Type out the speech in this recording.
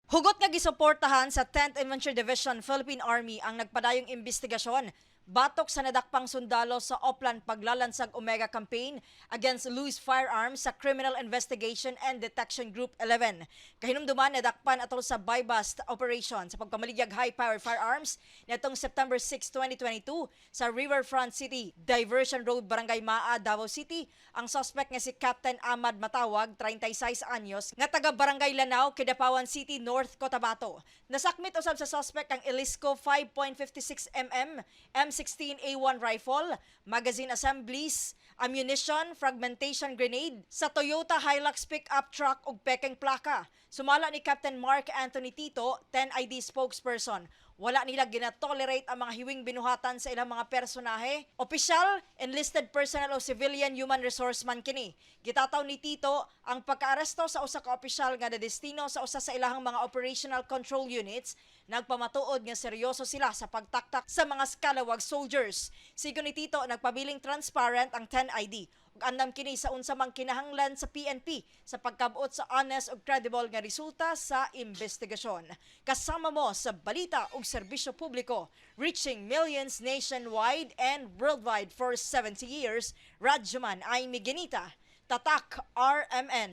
Hugot nga gisuportahan sa 10th Infantry Division, Philippine Army, ang nagpadayong investigasyon batok sa nadakpang sundalo sa Oplan Paglalansag Omega campaign against loose firearms sa Criminal Investigation and Detection Group 11. Kahinumduman, nadakpan atol sa buy-bust operation sa pagpamaligyag high-powered firearms nitong September 6, 2022 sa Riverfront City, Diversion Road, Barangay Maa, Davao City, ang suspect nga si Captain Ahmad Matawag, 36 anyos, nga taga Barangay Lanao, Kidapawan City, North Cotabato. Nasakmit usab sa suspect ang Elisco 5.56 M16 A1 rifle, magazine assemblies, ammunition, fragmentation grenade sa Toyota Hilux pickup truck ug pekeng plaka. Sumala ni Captain Mark Anthony Tito, 10 ID spokesperson, wala nila ginatolerate ang mga hiwing binuhatan sa ilang mga personahe, opisyal, enlisted personnel o civilian human resource man kini. Gitataw ni Tito ang pagkaaresto sa usa ka opisyal nga nadestino sa usa sa ilahang mga operational control units nagpamatuod nga seryoso sila sa pagtaktak sa mga scalawag soldiers. Sigon ni Tito, nagpabiling transparent ang 10 ID ug andam kini sa unsa mang kinahanglan sa PNP sa pagkabot sa honest ug credible nga resulta sa investigasyon. Kasama mo sa balita ug serbisyo publiko, reaching millions nationwide and worldwide for 70 years, Radyoman Aimee Genita, Tatak RMN.